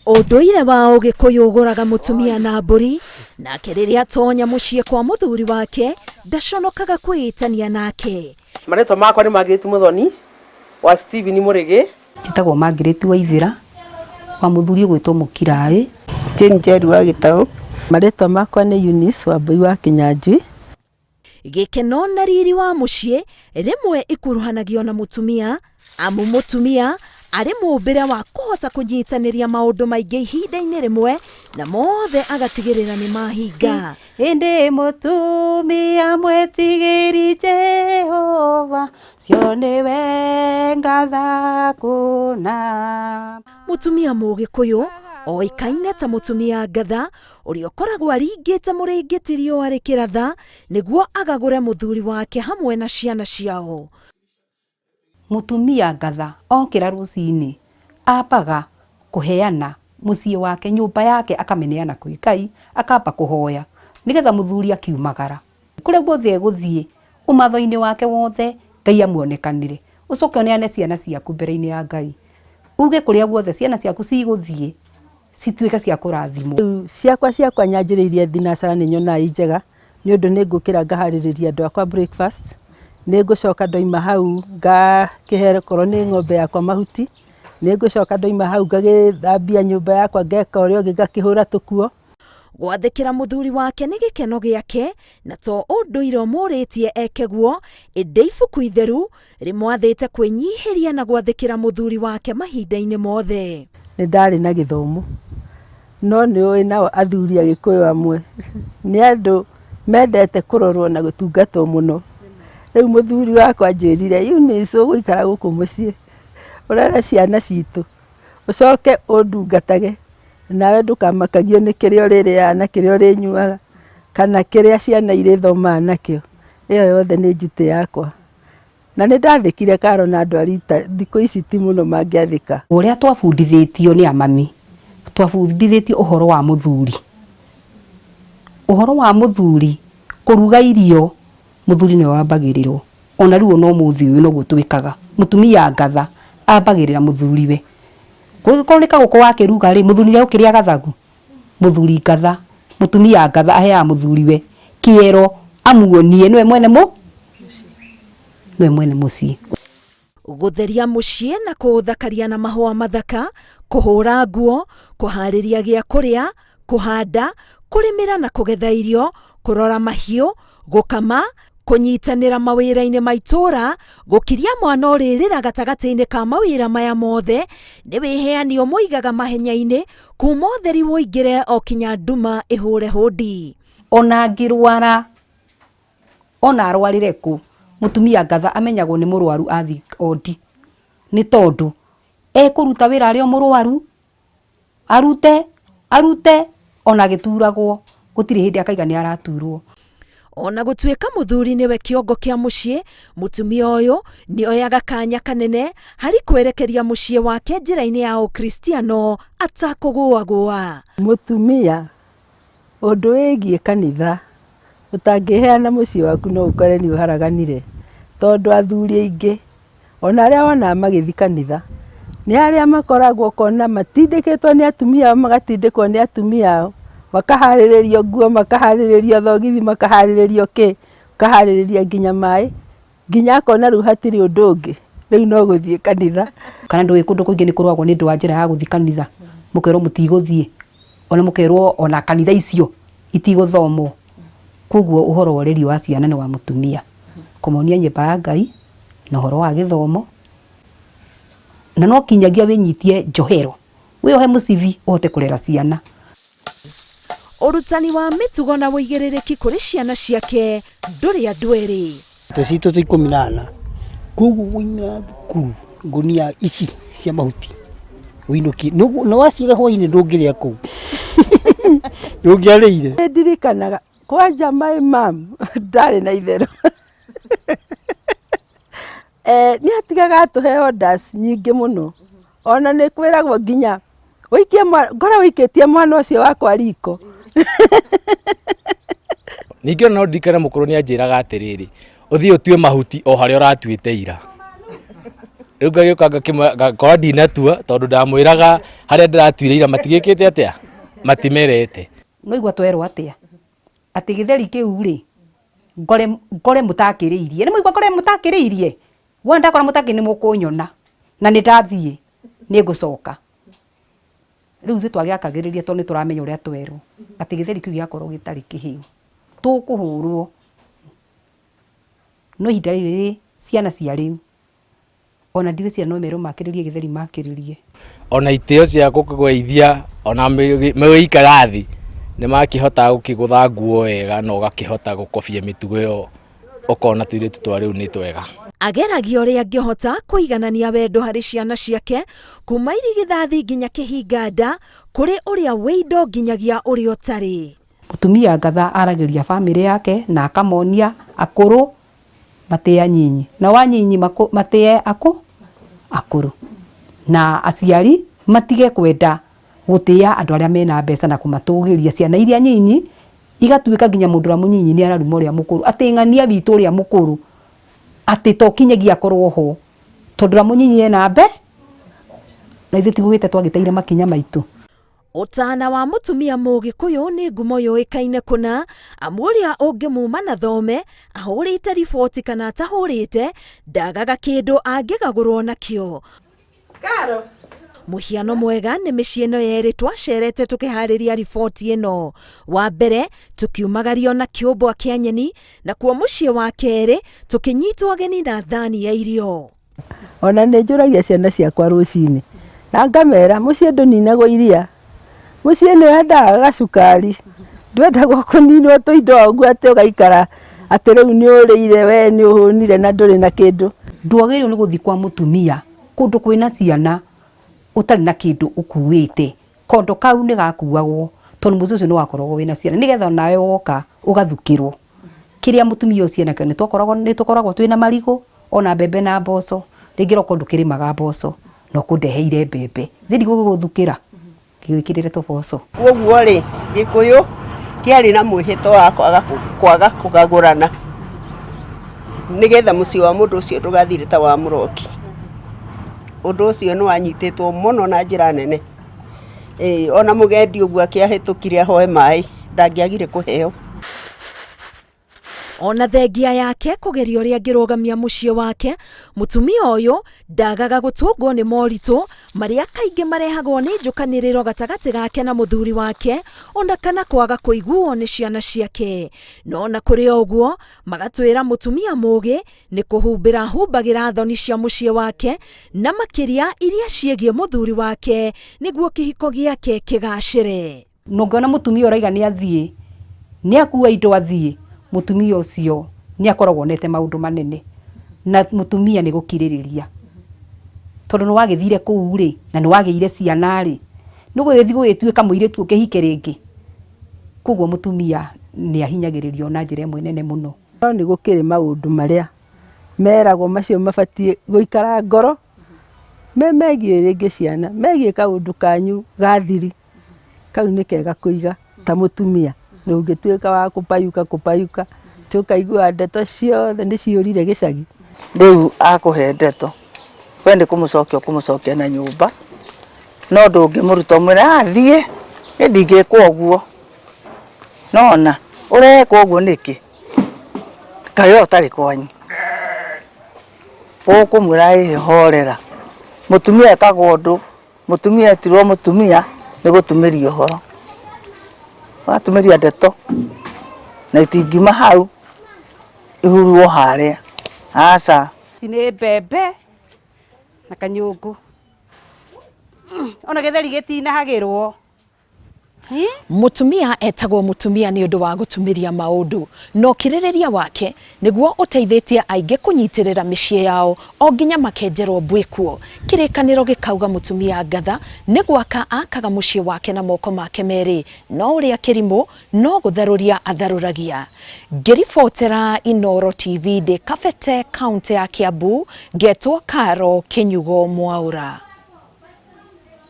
Ũndũire wa Ũgĩkũyũ ũgũraga mũtumia na mbũri, nake rĩrĩa atonya mũciĩ kwa mũthuri wake ndaconokaga kwĩĩtania nake. Marĩtwa makwa nĩ Margaret Muthoni wa Stephen Mũrĩgĩ. Njĩtagwo Margaret Waithĩra wa mũthuri ũgwĩtwo Mũkiraĩ. Jane Njeru wa Gĩtaũ. Marĩtwa makwa nĩ Eunice Wambui wa Kĩnyanjui. Gĩkeno na riri wa mũciĩ rĩmwe ikuruhanagio na mũtumia, amu mũtumia arĩ mũũmbĩre wa kũhota kũnyitanĩria maũndũ maingĩ ihinda-inĩ rĩmwe na mothe agatigĩrĩra nĩ mahinga. Ĩndĩ mũtumia mwĩtigĩri Jehova, cio nĩwe ngatha kũna. Mũtumia Mũgĩkũyũ oĩkaine ta mũtumia ngatha ũrĩa ũkoragwo aringĩte mũrĩngĩti riũa rĩkĩratha nĩguo agagũre mũthuri wake hamwe na ciana ciao. Mũtumia ngatha okĩra rũcinĩ ambaga kũheana mũciĩ wake, nyũmba yake akamĩneana kwĩ Ngai, akamba kũhoya nĩgetha mũthuri akiumagara kũrĩa guothe egũthiĩ ũmatho-inĩ wake wothe Ngai amuonekanĩre. Ũcoke ũneane ciana ciaku mbere-inĩ ya Ngai, uge kũrĩa guothe ciana ciaku cigũthiĩ cituĩke cia kũrathimwo. Rĩu ciakwa ciakwa nyanjĩrĩirie thinacara nĩ nyonaga i njega nĩ ũndũ nĩ ngũkĩra ngaharĩrĩria andũ akwa breakfast, nĩ ngũcoka ndauma hau ngakĩhe okorwo nĩ ng'ombe yakwa mahuti, nĩ ngũcoka ndauma hau ngagĩthambia nyũmba yakwa ngeka ũrĩa ũngĩ ngakĩhũra tũkuo. Gwathĩkĩra mũthuri wake nĩ gĩkeno gĩake na to ũndũire ũmũrĩtie eke guo, ĩndĩ ibuku itheru rĩmwathĩte kwĩnyihĩria na gwathĩkĩra mũthuri wake mahinda-inĩ mothe. Nĩ ndarĩ na gĩthomo no nĩ ũĩ nao athuri a Gĩkũyũ amwe nĩ andũ mendete kũrorwo na gũtungatwo mũno. Rĩu mũthuri wakwa anjĩrire, Eunice ũgũikara gũkũ mũciĩ ũrere ciana citũ ũcoke ũndungatage nawe ndũkamakagio nĩ kĩrĩa ũrĩrĩaga na kĩrĩa ũrĩnyuaga kana kĩrĩa ciana irĩthomaga nakĩo, ĩyo yothe nĩ njutĩ yakwa. Na nĩ ndathĩkire Karo na andũ a rita thikũ ici ti mũno mangĩathĩka. Ũrĩa twabundithĩtio nĩ amami, twabundithĩtio ũhoro wa mũthuri. Ũhoro wa mũthuri kũruga irio, mũthuri nĩwe wambagĩrĩrwo. Ona rĩu ona ũmũthĩ ũyũ noguo twĩkaga. Mũtumia ngatha ambagĩrĩra mũthuriwe. Kũngĩkorwo nĩ kagũkũ wakĩruga rĩ, mũthuri nĩ egũkĩrĩa gathagu? Mũthuri ngatha, mũtumia ngatha aheaga mũthuriwe kĩero amuonie nĩwe mwene mũ nĩwe mwene mũciĩ. Gũtheria mũciĩ na kũũthakaria na mahũa mathaka, kũhũra nguo, kũharĩria gĩa kũrĩa, kũhanda, kũrĩmĩra na kũgetha irio, kũrora mahiũ, gũkama, kũnyitanĩra mawĩra-inĩ ma itũũra, gũkiria mwana ũrĩrĩra gatagatĩ-inĩ ka mawĩra maya mothe, nĩ wĩheani ũmũigaga mahenya-inĩ kuma ũtheri ũingĩre o kinya nduma ĩhũre hũndi. Ona angĩrwara, ona arwarĩre kũ, mũtumia ngatha amenyagwo nĩ mũrwaru athiĩ ondi, nĩ tondũ ekũruta wĩra arĩ o mũrwaru, arute, arute ona agĩturagwo, gũtirĩ hĩndĩ akaiga nĩ araturwo. Ona gũtuĩka mũthuri nĩwe kĩongo kĩa mũciĩ, mũtumia ũyũ nĩ oyaga kanya kanene harĩ kwerekeria mũciĩ wake njĩra-inĩ ya ũkristiano atakũgũagũa. Mũtumia ũndũ wĩgiĩ kanitha ũtangĩheana mũciĩ waku no ũkore nĩ ũharaganire, tondũ athuri aingĩ ona arĩa wonaga magĩthiĩ kanitha nĩ arĩa makoragwo ũkona matindĩkĩtwo nĩ atumia ao, magatindĩkwo nĩ atumia ao, makaharĩrĩrio nguo, makaharĩrĩrio thogithi, makaharĩrĩrio kĩ, makaharĩrĩria nginya maĩ, nginya akona rĩu hatirĩ ũndũ ũngĩ, rĩu no gũthiĩ kanitha. Kana ndũĩ kũndũ kũingĩ nĩ kũrũagwo nĩ ũndũ wa njĩra ya gũthiĩ kanitha, mũkerwo mũtigũthiĩ, ona mũkerwo ona kanitha icio itigũthomwo. Koguo ũhoro wa ũreri wa ciana nĩ wa mũtumia, kũmonia nyũmba ya Ngai na ũhoro wa gĩthomo, na no kinyagia wĩnyitie njohero, wĩyohe mũcibi ũhote kũrera ciana. Ũrutani wa mĩtugo na ũigĩrĩrĩki kũrĩ ciana ciake ndũrĩ andũ erĩ. Tũ citũ twĩ 14 koguo waumĩra thukuru ngũnia ici cia mahuti ũinũkie na waciga hwainĩ ndũngĩrĩa kũu ndũngĩarĩire. Nĩ ndirikanaga kwanja my mom ndarĩ na itherũ nĩ atigaga atũhe orders nyingĩ mũno ona nĩ kwĩragwo nginya ũikie ngorwo ũikĩtie mwana ũcio wakwa riko. Ningĩ ona no ndirikane mũkũrũ nĩ anjĩraga atĩrĩrĩ, ũthiĩ ũtue mahuti o harĩa ũratuĩte ira. Rĩu ngagĩũka ngakora ndinatua tondũ ndamwĩraga harĩa ndĩratuire ira matigĩkĩte atĩa, matimerete. Nĩwaigua twerwo atĩa? Atĩ gĩtheri kĩu rĩ, ngore ngore mũtakĩrĩirie. Nĩmwaigua ngore mũtakĩrĩirie? Wona ndakora mũtakĩrĩirie nĩmũkũnyona. Na nĩndathiĩ, nĩngũcoka. Rĩu ithuĩ twagĩakagĩrĩria tondũ nĩtũramenya ũrĩa twerwo, atĩ gĩtheri kĩu gĩakorwo gĩtarĩ kĩhĩu, tũkũhũrwo. No ihinda rĩrĩ ciana cia rĩu, ona ndigwĩciria no merwo makĩrĩrie gĩtheri makĩrĩrie. Ona itĩo cia gũkũgeithia ona mũgĩikara thĩ nĩ makĩhotaga gũkĩgũtha nguo wega na ũgakĩhota gũkobia mĩtugo ĩyo ũkona tũirĩtu twa rĩu nĩ twega. Ageragia ũrĩa angĩhota kũiganania wendo harĩ ciana ciake kuma irigithathi nginya kĩhinga nda kũrĩ ũrĩa wĩ indo nginyagia ũrĩa ũtarĩ. Mũtumia ngatha aragĩria bamĩrĩ yake na akamonia akũrũ matĩe anyinyi nao anyinyi matĩe akũ akũrũ na aciari matige kwenda gũtĩa andũ arĩa mena mbeca na kũmatũgĩria ciana iria nyinyi igatuĩka nginya mũndũ ũrĩa mũnyinyi nĩ araruma ũrĩa mũkũrũ atĩ ng'ania witũ ũrĩa mũkũrũ atĩ to kinyagia akorwo ho tondũ ũrĩa mũnyinyi ena mbe na ithuĩ tigũgĩte twagĩteire makinya maitũ. Ũtana wa mũtumia Mũgĩkũyũ nĩ ngumo yũĩkaine kũna, amu ũrĩa ũngĩmuma na thome, ahũrĩte riboti kana atahũrĩte, ndagaga kĩndũ angĩgagũrwo nakĩo. Karo. Mũhiano mwega nĩ mĩciĩ ĩno yerĩ twacerete tũkĩharĩria riboti ĩno. Wa mbere tũkiumagario na kĩũmbwa kĩa nyeni, nakuo mũciĩ wa kerĩ tũkĩnyitwo ageni na thani ya irio. Ona nĩ njũragia ciana ciakwa rũcinĩ na ngamera mũciĩ ndũninagwo iria, mũciĩ nĩ wendaga gacukari, ndwendagwo kũninwo tũindo o ũguo atĩ ũgaikara atĩ rĩu nĩ ũrĩire we nĩ ũhũnire na ndũrĩ na kĩndũ. Ndwagĩrĩirwo nĩ gũthiĩ kwa mũtumia kũndũ kwĩna ciana ũtarĩ na kĩndũ ũkuĩte. Kondo kau nĩ gakuagwo tondũ mũciĩ ũcio nĩ wakoragwo wĩna ciana nĩgetha onawe woka ũgathukĩrwo. Kĩrĩa mũtumia ũcio enakĩo nĩ twakoragwo nĩ tũkoragwo twĩna marigũ ona mbembe na mboco, rĩngĩ rokorwo ndũkĩrĩmaga mboco na ũkũndeheire mbembe, githĩ ndigũgũgũthukĩra ngĩgwĩkĩrĩre tũboco. Kwoguo rĩ, Gĩkũyũ kĩarĩ na mwĩhĩtwa wa kwaga kwaga kũgagũrana nĩgetha mũciĩ wa mũndũ ũcio ndũgathire ta wa mũroki. Ũndũ ũcio nĩ wanyitĩtwo mũno na njĩra nene. Ĩĩ ona mũgendi ũguo akĩahĩtũkire ahoe maĩ ndangĩagire kũheo. Ona thengia yake kũgeria ũrĩa angĩrũgamia mũciĩ wake, mũtumia ũyũ ndagaga gũtũngwo nĩ moritũ marĩa kaingĩ marehagwo nĩ njũkanĩrĩro gatagatĩ gake na mũthuri wake ona kana kwaga kũiguo nĩ ciana ciake. No ona kũrĩ o ũguo, magatwĩra mũtumia mũgĩ nĩ kũhumbĩra ahumbagĩra thoni cia mũciĩ wake na makĩria iria ciĩgiĩ mũthuri wake nĩguo kĩhiko gĩake kĩgacĩre. Na ũngĩona mũtumia ũraiga nĩ athiĩ, nĩ akua indo athiĩ, mũtumia ũcio nĩ akoragwo onete maũndũ manene. Na mũtumia nĩ gũkirĩrĩria. Tondũ nĩ wagĩthire kũu rĩ, na nĩ wagĩire ciana rĩ, nĩ ũgũgĩthiĩ gũgĩtuĩka mũirĩtu ũkĩhike rĩngĩ? Koguo mũtumia nĩ ahinyagĩrĩrio na njĩra ĩmwe nene mũno. No nĩ gũkĩrĩ maũndũ marĩa meragwo macio mabatiĩ gũikara ngoro, me megiĩ rĩngĩ ciana, megiĩ kaũndũ kanyu ga thiri, kau nĩ kega kũiga ta mũtumia, ndũngĩtuĩka wa kũpayuka kũpayuka, atĩ ũkaigua ndeto ciothe nĩ ciũrire gĩcagi. Rĩu akũhe ndeto, we nĩ kũmũcokia ũkũmũcokia na nyũmba, no ndũngĩmũruta ũmwĩre ah thiĩ, niĩ ndingĩkwo ũguo. Nĩwona, ũrekwo ũguo nĩkĩ? Kaĩ we ũtarĩ kwanyu? Ũkũmwĩra ĩhĩ horera. Mũtumia ekagwo ũndũ, mũtumia etirwo mũtumia nĩ gũtumĩria ũhoro. Ũgatumĩria ndeto na itingiuma hau ihurwo harĩa, aca. Ici nĩ mbembe na kanyũngũ, ona gĩtheri gĩtinahagĩrwo. Mũtumia etagwo mũtumia nĩ ũndũ wa gũtumĩria maũndũ, na ũkirĩrĩria wake nĩguo ũteithĩtie aingĩ kũnyitĩrĩra mĩciĩ yao o nginya makenjerwo mbuĩ kuo. Kĩrĩkanĩro gĩkauga mũtumia ngatha nĩ gwaka akaga mũciĩ wake na moko make merĩ, no ũrĩa kĩrimũ no gũtharũria atharũragia. Ngĩribotera Inooro TV ndĩ Kabete, kauntĩ ya Kiambu, ngetwo Caro Kĩnyugo Mwaũra.